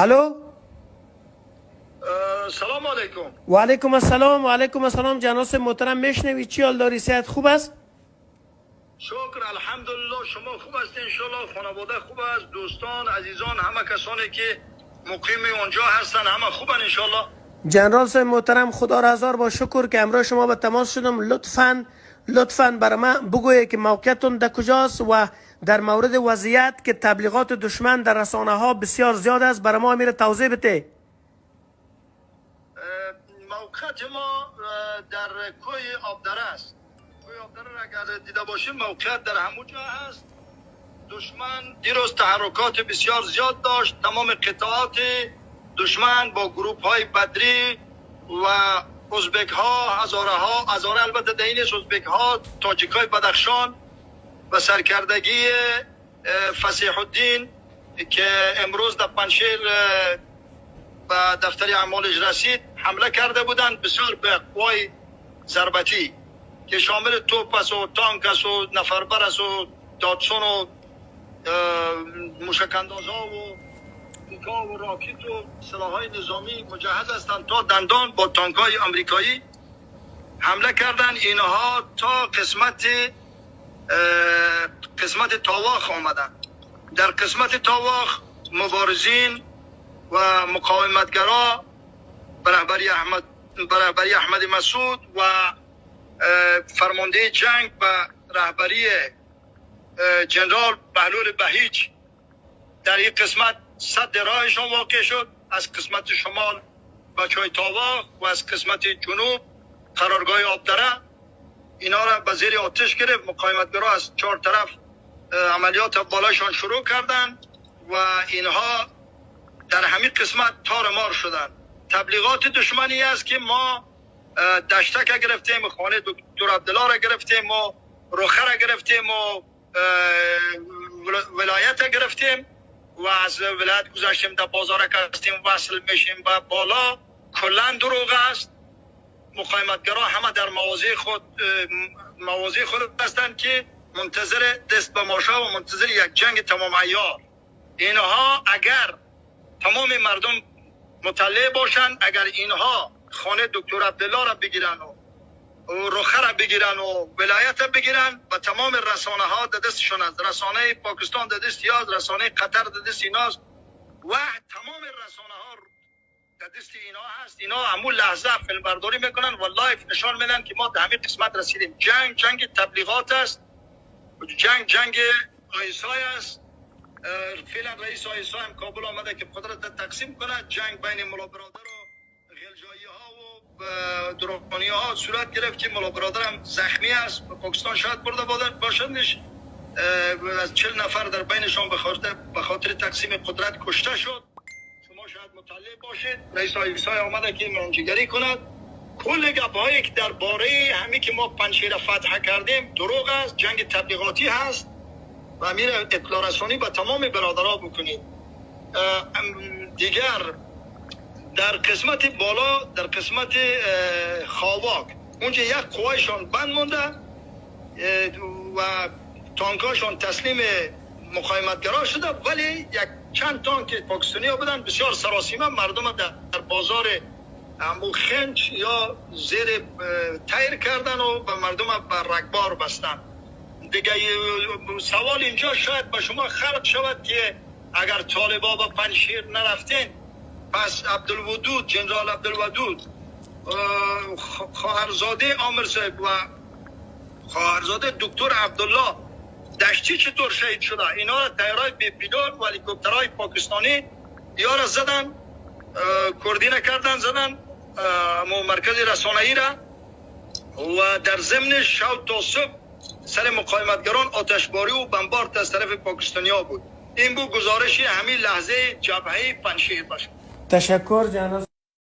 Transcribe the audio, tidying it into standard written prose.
Алло. سلام علیکم. و علیکم السلام، و علیکم السلام. جنرال صاحب محترم، میشنوی؟ چی حال داری؟ صحت خوب است؟ شکر، الحمدلله. شما خوب هستین انشالله؟ خانواده خوب است؟ دوستان، عزیزان، همه کسانی که مقیم اونجا هستن همه خوبن انشالله؟ جنرال صاحب محترم، خدا را هزار بار شکر که امروز شما به تماس شدم. لطفا لطفا برای من بگویید که موقعیتون در کجاست و در مورد وضعیت که تبلیغات دشمن در رسانه ها بسیار زیاد است، برای ما میره توضیح بده. موقعیت ما در کوه آبدره است. کوه آبدره را اگر دیده باشیم، موقعیت در همونجا هست. دشمن دیروز تحرکات بسیار زیاد داشت. تمام قطعات دشمن با گروپ های بدری و ازبک ها، هزاره ها، هزاره البته در این ازبک ها، تاجیک های بدخشان و سرکردگی فصیح الدین که امروز در پنجشیر به دفتر اعمالش رسید، حمله کرده بودند بسیار به قوای ضربتی که شامل توپ است و تانک است و نفربر است و دادسون و موشک اندازها و پیکا و راکت و سلاح‌های نظامی مجهز هستند تا دندان. با تانک های آمریکایی حمله کردن. اینها تا قسمت تاواخ آمدن. در قسمت تاواخ مبارزین و مقاومتگرا به رهبری احمد مسعود و فرمانده جنگ به رهبری جنرال بهلول بهیج در این قسمت سد راهشان واقع شد. از قسمت شمال بچه های تاواخ و از قسمت جنوب قرارگاه آبدره، اینا را به زیر آتش گرفت. مقاومتگرا از چهار طرف عملیات بالایشان شروع کردند و اینها در همین قسمت تار مار شدند. تبلیغات دشمنی است که ما دشتک گرفتیم، خانه دکتر عبدالله را گرفتیم و رخه را گرفتیم و ولایت گرفتیم و از ولایت گذاشتیم، در بازار هستیم، وصل میشیم به بالا. کلا دروغ است. مقاومتگرا همه در مواضع خود هستند که منتظر دست به ماشه و منتظر یک جنگ تمام عیار. اینها اگر تمام مردم مطلع باشند، اگر اینها خانه دکتر عبدالله را بگیرن و رخه را بگیرن و ولایت را بگیرن و تمام رسانه ها در دستشون است، رسانه پاکستان در دست یاز، رسانه قطر در دست ایناست و تمام رسانه ها در دست اینا هست. اینا همون لحظه فیلم برداری میکنن و live نشان میدن که ما در همین قسمت رسیدیم. جنگ جنگ تبلیغات است، جنگ جنگ ISI است. فعلا رئیس ISI هم کابل آمده که قدرت تقسیم کنه. جنگ بین ملا برادر و غلجایی ها و درانی ها صورت گرفت که ملا برادر هم زخمی است، به پاکستان شاید برده باشندش. از 40 نفر در بینشان به خاطر تقسیم قدرت کشته شد. شما شاید مطلع باشید. رئیس ISI آمده که میانجیگری کند. کل گپ هایی که درباره همی که ما پنجشیر فتح کردیم دروغ است، جنگ تبلیغاتی هست و امیر اطلاع رسانی به تمام برادرها بکنید. دیگر در قسمت بالا، در قسمت خاواک، اونجا یک قوایشان بند مونده و تانکاشان تسلیم مقاومتگرا شده، ولی یک چند تانک پاکستانی ها بودن، بسیار سراسیمه مردم در بازار امو خنج یا زیر تیر کردن و به مردم بر رگبار بستن. دیگه سوال اینجا شاید به شما خلق شود که اگر طالبا به پنجشیر نرفتین، پس عبدالودود، جنرال عبدالودود، خواهرزاده آمر صاحب و خواهرزاده دکتر عبدالله دشتی چطور شهید شده؟ اینا را طیارای بی پیلوت و هلیکوپترهای پاکستانی یا را زدن، کوردینه کردن، زدن مرکز رسانه‌ای را و در ضمن شب تا صبح سر مقاومتگران آتشباری و بمبارد از طرف پاکستانی ها بود. این بود گزارش همین لحظه جبهه پنجشیر باشه. تشکر جنرال.